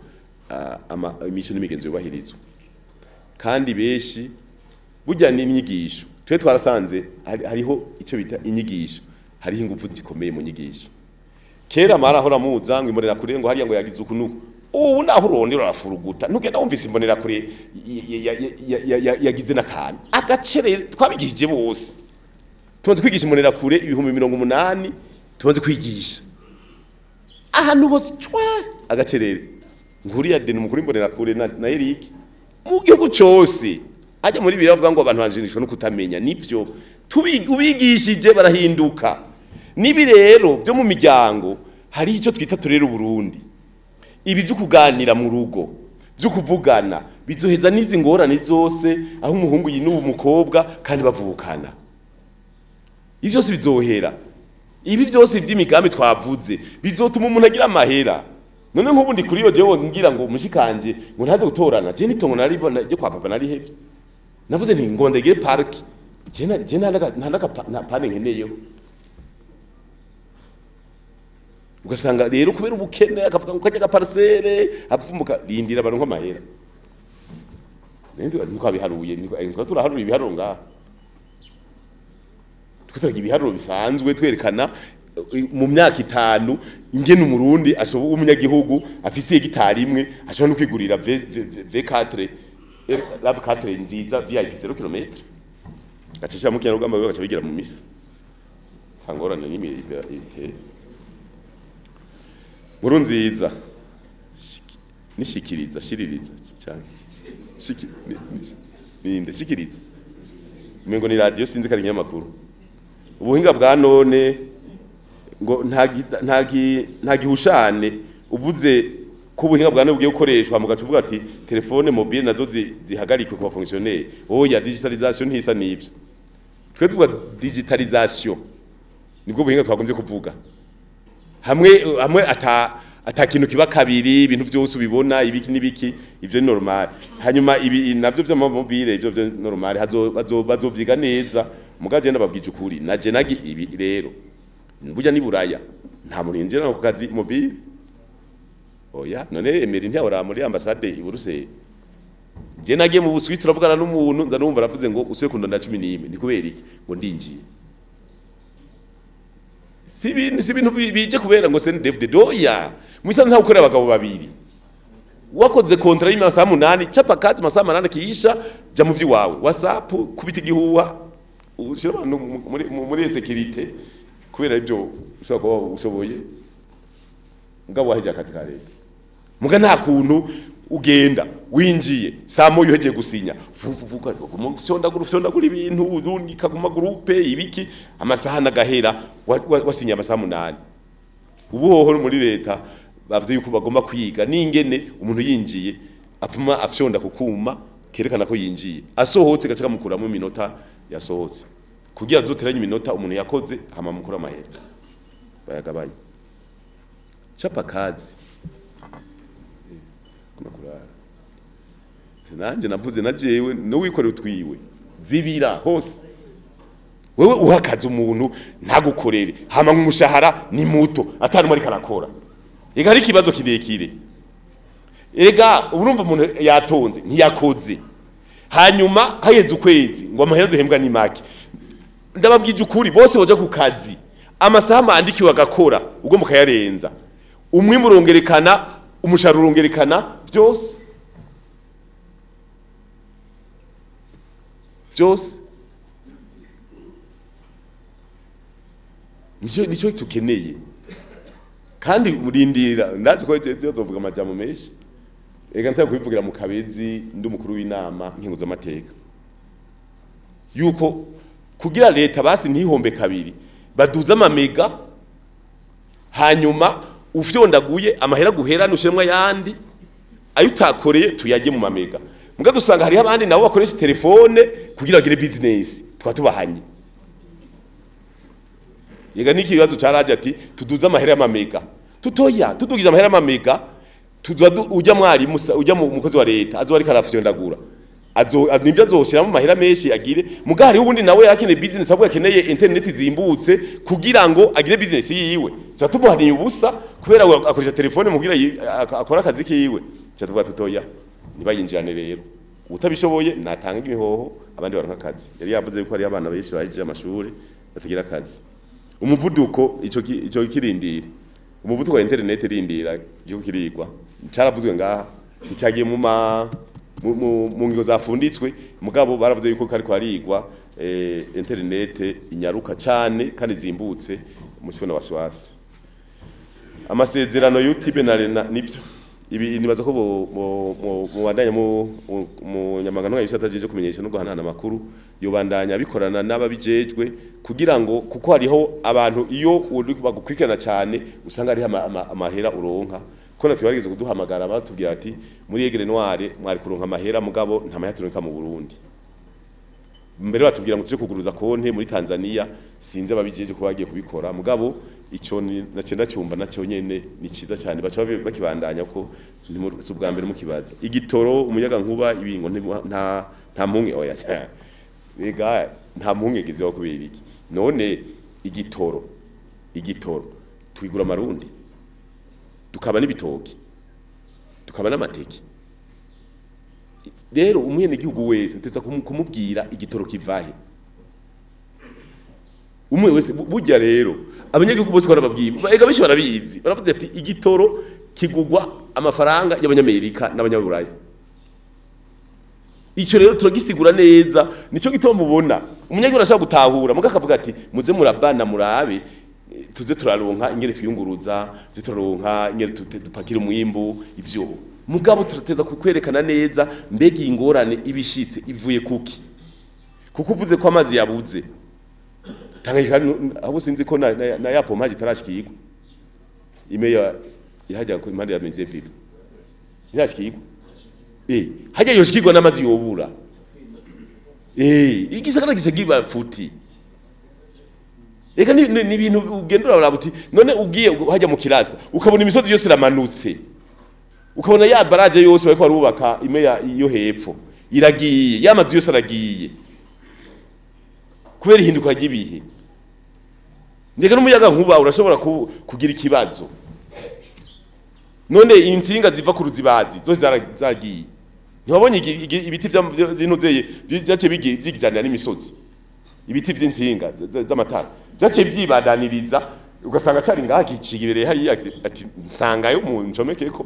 imico n'imigenzo yubahirizwa. Kandi benshi burya n'inyigisho twe twarasanze hariho ico bita inyigisho, hariho ingufu zikomeye mu nyigisho. Kera marahora muza ngo imbonera kure ngo hariya ngo yagize ukunuko, ubu naho urondera urafuruguta ntugenda wumvise imbonera kure yagize n'akantu agacere. Twabigishije bose, tumaze kwigisha imbonera kure 80,000 tumaze kwigisha ahantu hose cwa agacerere. Nkuriya deni mukuru imbonera kure na Eric mu gihugu cyose ajya muri biravuga avuga ngo abantu banjinishwa no kutamenya. Nivyo ubigishije barahinduka. Nibi rero byo mu miryango hari icyo twita turera Burundi, ibi byo kuganira mu rugo, byo kuvugana bizoheza n'izi ngorane zose aho umuhungu yinuba umukobwa kandi bavukana. Ibi byose bizohera. Ibi byose by'imigambi twavuze bizotuma umuntu agira amahera. None nk'ubu ndi kuri yo jewe ngira ngo mushikanje ngo ntaze gutorana, je nitongo naribona ryo kwa papa nari hevye. Navuze nti ngo ndegere park, je nta pane nkeneyeho. Ugasanga rero kubera ubukene akavuga ngo kajya parcelle apfumuka rindira baronka amahera. Nende niko abiharuye, niko turaharura ibiharuro ngaha. Twitaraga ibiharuro bisanzwe twerekana mu myaka 5 ingene umurundi ashoboye umunyagihugu afise hegitari imwe ashobora no kwigurira V4 RAV4 nziza VIP 0 km. Gacisha mu kinyarwanda bagaca bigira mu misa. Tangorane n'imwe ite. Nkuru nziza nishikiriza shiririza cyane ninde shikiriza umengo ni radio sinzi kari nyamakuru. Ubuhinga bwa none ngo nta gihushane uvuze ko ubuhinga bwa none bugiye gukoreshwa mugaca uvuga ati telefone mobile nazo zihagarikwe ku bafonctionnaire. Oya, digitalisation ntisa nivyo. Twe tuvuga digitalisation nibwo buhinga twakunze kuvuga. Hamwe ata kintu kiba kabiri, ibintu byose ubibona ibiki nibiki, ivyo ni normal. Hanyuma ibi navyo by'amamobile ivyo byo normal bazovyiga neza. Mugaje ndababwije ukuri naje nagi ibi rero burya ni buraya nta muntu yinjira ku kazi mobile. Oya, none Emery ntiyahora muri ambassade i Buruseli. Je nagiye mu Busuwisi turavugana n'umuntu nza numva aravuze ngo usuye kundonda 11 ni kubera iki ngo ndinjiye. Si ibintu bije kubera ngo CNDD-FDD. Oya, mwisa nta gukorera abagabo babiri. Wakoze kontra y'amasaha 8 chapa kazi masaha 8 kiisha ja mu vyiwawe WhatsApp kubita igihuha ushira abantu muri security kubera ibyo ushobora kuba ushoboye mugabo waheje akazi ka leta. Muga nta kuntu ugenda winjiye saa moya uhejeje gusinya vuvuvuka fyondagura ibintu urunika ku magroupe ibiki amasaha nagahera wasinya amasaha 8. Ubu hoho muri leta bavuze yuko bagomba kwiga n'ingene umuntu yinjiye apfuma afyonda kukuma kerekana ko yinjiye asohotse gaca kamukuramo iminota yasohotse kugira azoteranye iminota umuntu yakoze hama mukura amahera bayagabaye. Chapa kazi kuna kurara. Nanje navuze na jewe no wikorera utwiwe zibira hose. Wewe uhakaze umuntu ntagukorere hama nk'umushahara ni muto atari muri karakora. Ega ari kibazo kirekire. Ega urumva umuntu yatonze ntiyakoze. Hanyuma hageze ukwezi ngo amahera duhembwa ni make. Ndababwije ukuri bose boje ku kazi. Amasaha mandikiwe agakora ubwo mukayarenza. Umwimbu urongerekana, umushahara urongerekana byose. Byose. Nico tukeneye. Kandi murindira ndazi ko tuzovuga amajambo menshi. Ega ntaka kubivugira mu kabezi ndi umukuru w'inama nkingo z'amateka. Yuko kugira leta basi ntihombe kabiri baduza amamega hanyuma ufyondaguye amahera guhera nushemwa yandi ayo utakoreye tuyajye mu mamega. Muga dusanga hari abandi nabo bakoresha telefone kugira bagire business twatubahanye. Yega niki kibazo caraje ati tuduza amahera y'amamega. Tutoya tudugije amahera y'amamega tuza ujya mwarimu ujya mu mukozi wa leta azo ariko arafyondagura. Azo nivyo azoshiramo amahera menshi agire muga hari ubundi nawe yakeneye business ahubwo akeneye internet zimbutse kugira ngo agire business yiwe. Zatumuhaniye ubusa kubera akoresha telefone mugira akora akazi kiwe. Cyatuvuga tutoya nibayinjirane rero. Utabishoboye natanga imihoho abandi baronka akazi. Yari yavuze yuko ari abana benshi bahejeje amashuri batagira akazi. Umuvuduko ico kirindira. Umuvuduko wa internet rindira giho kirigwa. Caravuzwe ngaha icagiye mu mu ngingo zafunditswe mugabo baravuze yuko kariko arigwa internet inyaruka cyane kandi zimbutse musibona wasiwasi. Amasezerano YouTube na Rena nivyo ibi nibaza ko mubandanya mu nyamagano yisatajeje kumenyesha no guhanana amakuru yobandanya bikorana n'ababijejwe kugira ngo kuko hariho abantu iyo bagukurikirana cyane usanga ari amahera uronka. Ko natwe barigeze kuduhamagara batubwira ati muri Aigle Noire mwari kuronka amahera mugabo nta mahera turonka mu Burundi. Mbere batubwira ngo tuje kuguruza konte muri Tanzania sinze ababijeje ko bagiye kubikora mugabo ico nace ndacyumva nacyo nyene ni ciza cyane baca bakibandanya ko si ubwa mbere mukibaza. Igitoro umuyaga nkuba ibingo nta mpunge oya. Ega nta mpunge gizeho kubera iki? None igitoro twigura amarundi tukaba n'ibitoki tukaba n'amateke. Rero umwene gihugu wese uteza kumubwira igitoro kivahe. Umwe wese burya rero abanyagihugu bose barababwira ega benshi barabizi baravuze ati igitoro kigugwa amafaranga y'abanyamerika n'abanyaburaya. Ico rero turagisigura neza nico gituma mubona umunyagihugu arashaka gutahura muga akavuga ati muze murabana murabe tuze turaronka ingere twiyunguruza tuze turaronka ingere dupakira umwimbu ivyo mugabo turateza kukwerekana neza mbega ingorane ibishitse ivuye kuki. Kuko uvuze ko amazi yabuze Tanganyika abo sinzi ko na ya pompaje itarashikirwa. Imeya ihajya ku impande ya Mezeville. Irashikirwa. Hajya yoshikirwa n'amazi yobura. Igisagara gisegiba futi. Eka ni ibintu ugendura urabuti none ugiye hajya mu kirasa ukabona imisozi yose iramanutse. Ukabona ya baraje yose bariko barubaka imeya yo hepfo iragiye yamazi yose aragiye. Kubera ihinduka ry'ibihe. Ndeka n'umuyaga nkuba urashobora kugira ikibazo. None insinga ziva ku ruzibazi zose zaragiye. Ntiwabonye ibiti by'intuzeye byace byigijanira n'imisozi. Ibiti by'insinga z'amatara byace byibadaniriza ugasanga cyari ngaha kicigibereye hari ati nsangayo mu ncomekeko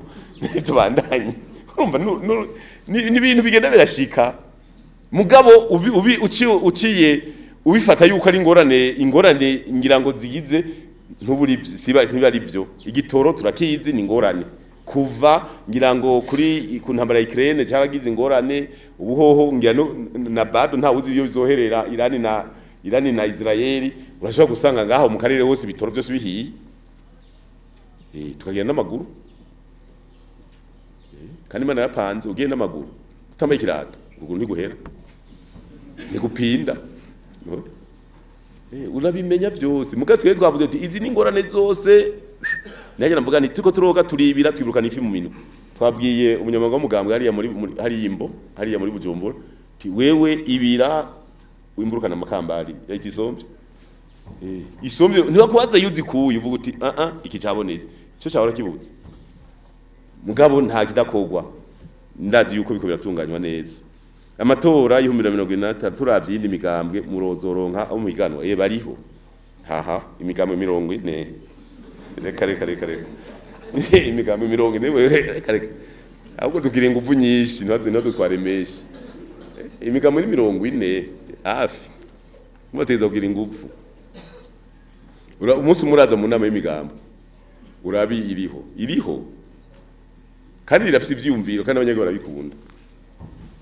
tubandanye. Urumva ni ibintu bigenda birashika. Mugabo uciye ubifata yuko ari ingorane ngira ngo zigize ntuburi siba ntibari byo. Igitoro turakizi ni ingorane kuva ngira ngo kuri ku ntambara ya Ukraine cyaragize ingorane ubuhoho ngira na bado nta uzi iyo bizoherera Irani na Israeli urashobora gusanga ngaho mu karere hose ibitoro byose bihiye. Tukagenda n'amaguru kandi Imana yapanze ugiye n'amaguru utambaye ikirato ubwo ntiguhera ntigupinda. Urabimenya byose muga twe twavuze ati izi ni ingorane zose. Nagira mvuga nti tuko turoga turibira twibukana ifi mu minwe. Twabwiye umunyamabanga w'umugambwe hariya muri hariya imbo hariya muri Bujumbura ti wewe ibira Wimburukana amakambari yayita isombe. Isombe ntibakubaza iyo uzikuye, uvuga uti ah ah, iki cyabonetse cyo cyahora kibuze. Mugabo nta kidakogwa, ndazi yuko biko biratunganywa neza. Amatora y'2023 turavye iyindi migambwe murozoronka abo muhiganwa, bariho haha imigambwe 40. Reka reka reka reka, imigambwe 40 wewe, reka reka, ahubwo tugira ingufu nyinshi, ntadutware menshi. Imigambwe ni 40 hafi, mubateza kugira ingufu. Umunsi muraza mu nama y'imigambo urabi iriho, iriho kandi irafise ivyiyumviro, kandi abanyagihugu barabikunda.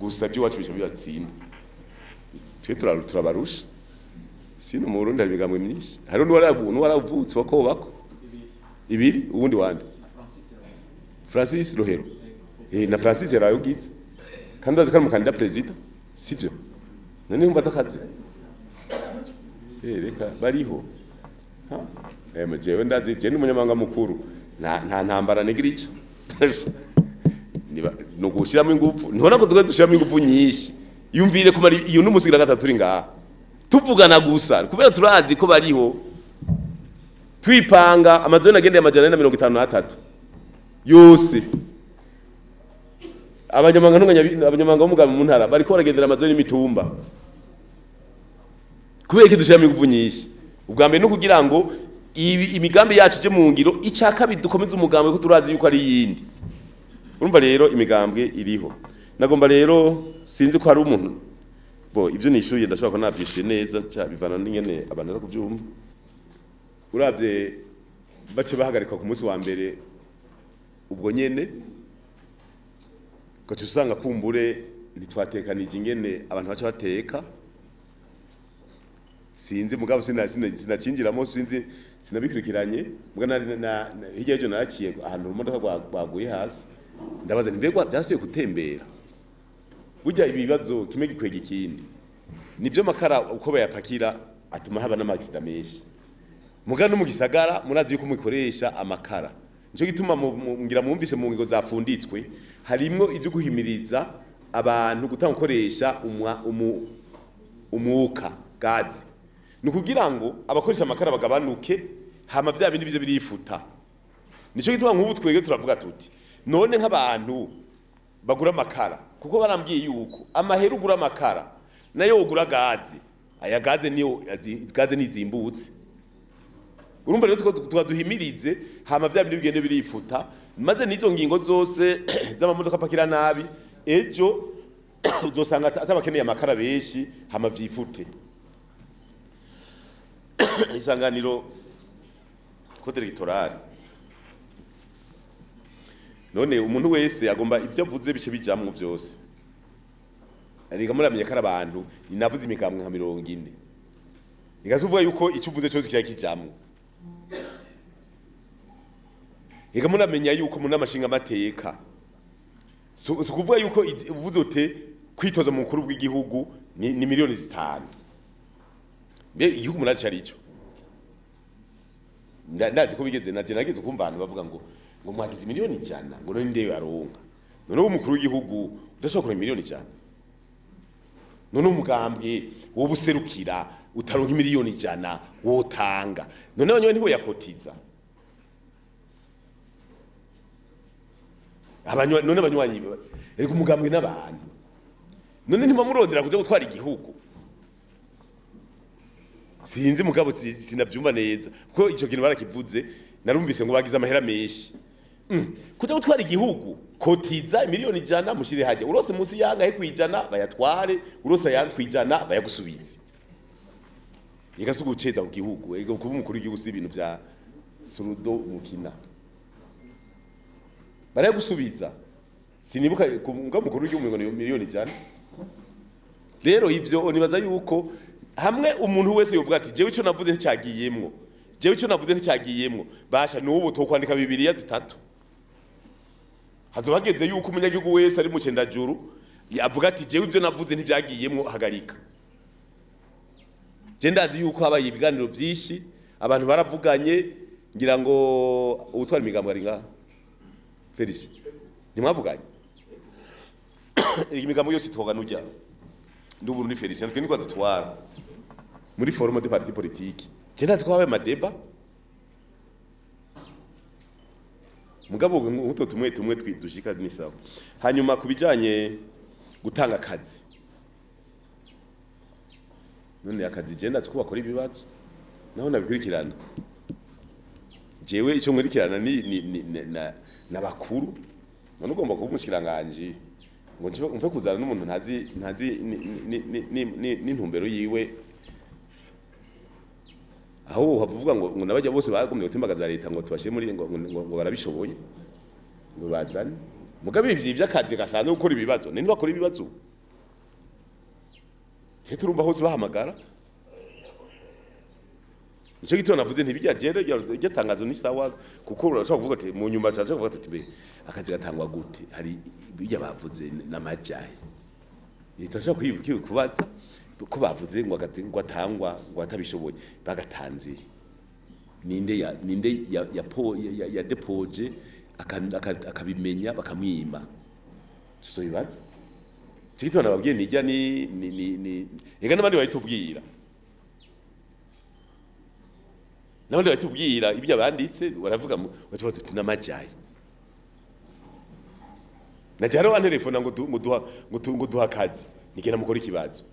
Gusa by'iwacu bica bibatsinda, twe turabarusha. Sino mu Burundi hari imigambwe myinshi, hari n'uwaravutse wakobako ibiri, uwundi wande Francis Rohero, na Francis yarayogize kandi azi ko ari umukandida perezida, sivyo? None yumva atakaze. Reka bariho. Jewe ndazi, je ni umunyamabanga mukuru, nta ntambara nigira ica. No gushiramo ingufu, ntibona ko tuba dushiramo ingufu nyinshi. Yumvire kumara iyo n'umusigira gatatu turi ngaha tuvugana gusa, kubera turazi ko bariho. Twipanga amazone agendeye 453 yose, abanyamabanga ntunganya, abanyamabanga b'umugambi mu ntara bariko baragendera amazone y'imitumba. Kubera iki dushiramo ingufu nyinshi? Ubwa mbere no kugira ngo imigambi yacu ije mu ngiro, icya kabiri dukomeze umugambi ko turazi yuko ari yindi. Urumva rero imigambwe iriho. Nagomba rero, sinzi ko hari umuntu bo ibyo nishuye, ndashobora ko navyishuye neza, bivana n'ingene abantu baza kuvyumva. Uravye bace bahagarikwa ku munsi wa mbere ubwo nyene, ugaca usanga kumbure ntitwatekanije ingene abantu baca bateka. Sinzi mugabo sinacinjiramo, sinzi, sinabikurikiranye. Muga nari hirya y'ejo naraciye ahantu imodoka rwaguye hasi, ndabaza nti mbega byarasubiye gutembera? Burya ibibazo kimwe gikwega ikindi. Nivyo, makara uko bayapakira atuma haba n'amagisida menshi. Muga no mu gisagara murazi yuko mubikoresha amakara, nico gituma ngira mwumvise mu ngingo zafunditswe harimwo ivyo guhimiriza abantu gutanga gukoresha umwuka gaze, ni ukugira ngo abakoresha amakara bagabanuke, hama vya bindi bize birifuta. Nico gituma nk'ubu twege turavuga tuti none nk'abantu bagura amakara, kuko barambwiye yuko amahera ugura amakara nayo ugura gaze, aya gaze niyo gaze nizimbutse. Urumva rero tubaduhimirize, hama vya bindi bigende birifuta, maze n'izo ngingo zose z'amamodoka apakira nabi, ejo uzosanga atabakeneye amakara benshi, hama vyifute. Isanganiro, code électoral, none umuntu wese agomba ibyo avuze bice bijamwo vyose. Ariko muramenye ko ari abantu, navuze imigambwe nka 40, igazuvuga yuko icyo uvuze cyose kiba kijamwo. Ega muramenya yuko mu namashinga amateka, so kuvuga yuko uvuze ute kwitoza mu mukuru w'igihugu ni miliyoni 5. Mbe igihugu muraci ari ico? Ndazi ko bigeze naje nageze kumva abantu bavuga ngo mwagize miliyoni 100, ngo none ndeyo aronka? None umukuru w'igihugu udashobora kuronka miliyoni 100? None umugambwe wo buserukira utaronka miliyoni 100 wotanga? None abanyagihugu ntibo yakotiza? None abanywanyi, ariko umugambwe n'abantu, none ntimamurondera kuja gutwara igihugu? Sinzi mugabo sinavyumva neza, kuko ico kintu barakivuze, narumvise ngo bagize amahera menshi. Kuja gutwara igihugu, kotiza miliyoni 100, mushire hajya, urose munsi yangahe kwijana bayatware, urose ayandi kwijana bayagusubize. Ega si uguceza ku gihugu, ega kuba umukuru w'igihugu si ibintu vya surudo mukina. Barayagusubiza. Sinibuka ngo umukuru w'igihugu ngo ni miliyoni 100. Rero ivyo nibaza yuko hamwe umuntu wese yovuga ati jewe ico navuze nticyagiyemwo, jewe ico navuze nticyagiyemwo, basha n'ubu tokwandika Bibiliya zitatu. Hazoba hageze yuko umunyagihugu wese ari mu cendajuru avuga ati jewe ivyo navuze ntivyagiyemwo, hagarika. Je ndazi yuko habaye ibiganiro vyinshi, abantu baravuganye, ngira ngo ubutwara imigambo ari ngaha Felicien, ntimwavuganye? Imigambo yose itwoga nujya Nduburundi Felicien twe niko dutwara muri forum de parti politique. Je ndazi ko habaye ama débats, mugabo nk'utwo tumwe tumwe dushika ni sawa. Hanyuma kubijanye gutanga akazi, none akazi je ndazi ko bakora ibibazo, naho nabikurikirana. Jewe icyo nkurikirana ni na bakuru. None ugomba kuba umushikiranganji ngo mve kuzana n'umuntu ntazi n'intumbero yiwe, aho havuga ngo nabajya bose bagumye gutembagaza leta ngo tubashyire muri ngo barabishoboye ngo bazane. Mugabe ivyo ivy'akazi gasanzwe, gukora ibibazo, ni bakora ibibazo twe turumva hose bahamagara. Nico gituma navuze ntibijya jere iryo tangazo ni sawa, kuko urashobora kuvuga ati mu nyuma cyaje kuvuga ati mbe akazi gatangwa gute, hari bijya bavuze n'amajahe leta ashobora kwivuka kubaza ko bavuze ngo agati ngo atangwa ngo atabishoboye bagatanze ninde ya déposé akabimenya bakamwima, tusobibaza. Cyo gituma nababwiye nijya ni ega n'abandi bayitubwira, n'abandi bayitubwira ibyo banditse baravuga batuvuga tuti n'amajayi najaro antelefona ngo duha akazi, nigenda mukora ikibazo.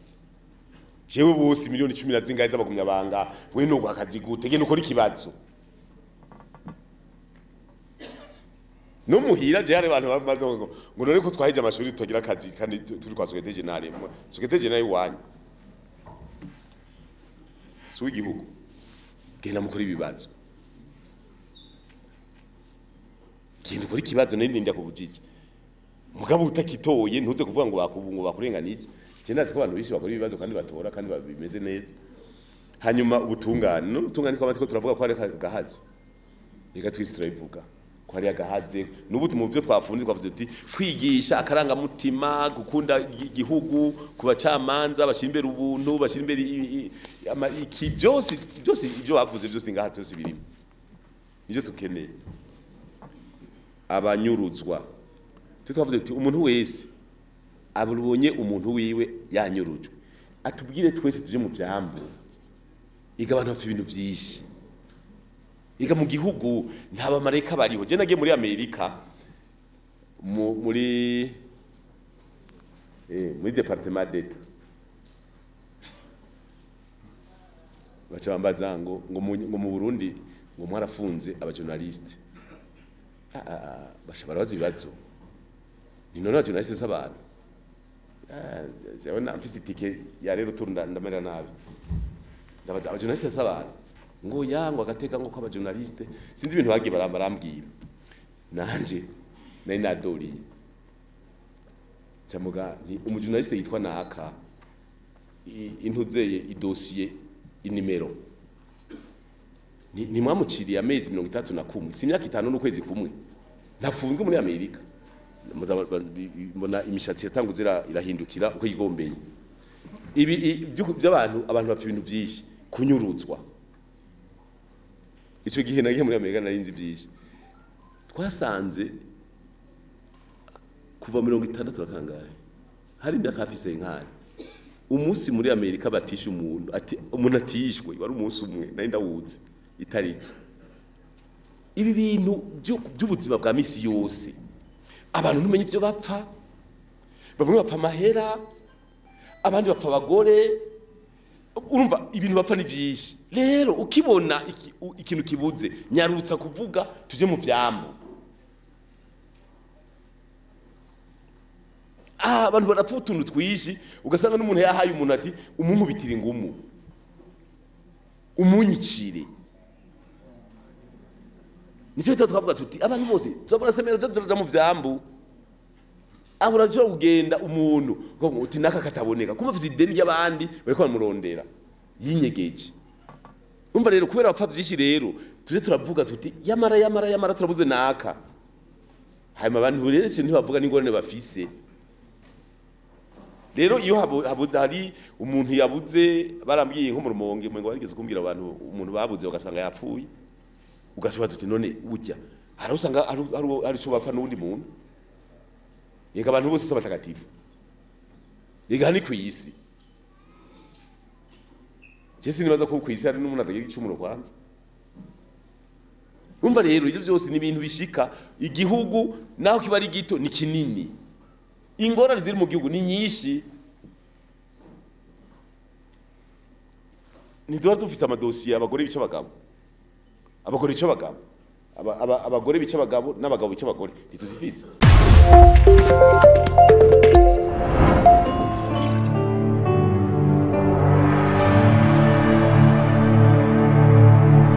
Jewe bose miliyoni 10 na zingahe z'abagumya banga, we no akazi gute? Genda ukora ikibazo. No muhira je hari abantu bamaze ngo none ko twahije amashuri tutagira akazi kandi turi kwa secrétaire général, secrétaire général iwanyu si w'igihugu. Genda mukora ibibazo, genda ukora ikibazo nari ndinda kubujije. Mugabo utakitoye ntuze kuvuga ngo ngo bakurenganije. Je ndazi ko abantu benshi bakora ibibazo kandi batora kandi bimeze neza. Hanyuma ubutungane, no ubutungane twaba turavuga ko hari agahaze, reka twese turabivuga ko hari agahaze. N'ubu mu byo twafunze twavuze tuti kwigisha akarangamutima, gukunda igihugu ku bacamanza, bashyira imbere ubuntu, bashyira imbere iki byose byose ibyo bavuze byose ngaha byose birimo nibyo tukeneye. Abanyuruzwa, twe twavuze tuti umuntu wese abonye umuntu wiwe yanyurujwe atubwire, twese tuje mu byambu. Iga abantu bafite ibintu byinshi, iga mu gihugu nta bamarayika bariho. Je nagiye muri Amerika muri département d'État, baca bambaza ngo mu Burundi ngo mwarafunze aba journaliste. Ah, ah, ah, baca barabaza ibibazo ni none aba journaliste s'abantu? Ah, jewe mfise itike ya rero tour ndamera nabi. Ndabaza aba journaliste s'abantu, ngo ya ngo agateka ngo kw'aba journaliste, sinzi ibintu bagiye barambwira, nanje nari nadoriye camuga nti umu journaliste yitwa naka intuzeye idosiye inimero ni mwamuciriye amezi 31, si imyaka 5 n'ukwezi kumwe ntafunzwe muri Amerika. Mbona imishatsi yatanguze irahindukira uko yigombeye. Ibi by'abantu, abantu bapfa ibintu byinshi, kunyuruzwa. Icyo gihe nagiye muri Amerika nari nzi byinshi. Twasanze kuva 60 na kangahe, hari imyaka hafi senkani, umunsi muri Amerika batisha umuntu ati umuntu atishwe wari umunsi umwe nari ndawuzi itariki. Ibi bintu by'ubuzima bwa misi yose, abantu ntumenye ibyo bapfa. Bamwe bapfa amahera, abandi bapfa abagore. Urumva ibintu bapfa ni byinshi. Rero ukibona ikintu kibuze, nyarutsa kuvuga tuje mu vyambu. Ah, abantu barapfa utuntu twishi, ugasanga n'umuntu yahaye umuntu ati umunkubitire ingumu, umunyicire. Nicyo gituma twavuga tuti abantu bose tuzabona semera turaja mu vyambu. Aho urashobora kugenda umuntu ukavuga uti naka kataboneka kumva afise ideni ry'abandi bariko baramurondera yinyegeje. Umva rero, kubera bapfa vyinshi rero tuje turavuga tuti yamara yamara yamara turabuze naka. Hanyuma abantu rero ikintu ntibavuga n'ingorane bafise. Rero iyo hari umuntu yabuze, barambwiye nko mu Rumonge ngo barigeze kumbwira abantu umuntu babuze ugasanga yapfuye, ugasubira tuti none burya hari usanga hari ico bapfa n'uwundi muntu. Yega abantu bose si abatagatifu, yega ni kw'isi. Je sinibaza ko kw'isi hari n'umuntu atagira igicumuro kwanza. Umva rero, ivyo byose ni ibintu bishika. Igihugu naho kiba ari gito, ni kinini. Ingorane ziri mu gihugu ni nyinshi. Ntituba dufite amadosiye, abagore bica abagabo, abagore bica abagabo, abagore bica abagabo n'abagabo bica abagore, ntituzifise.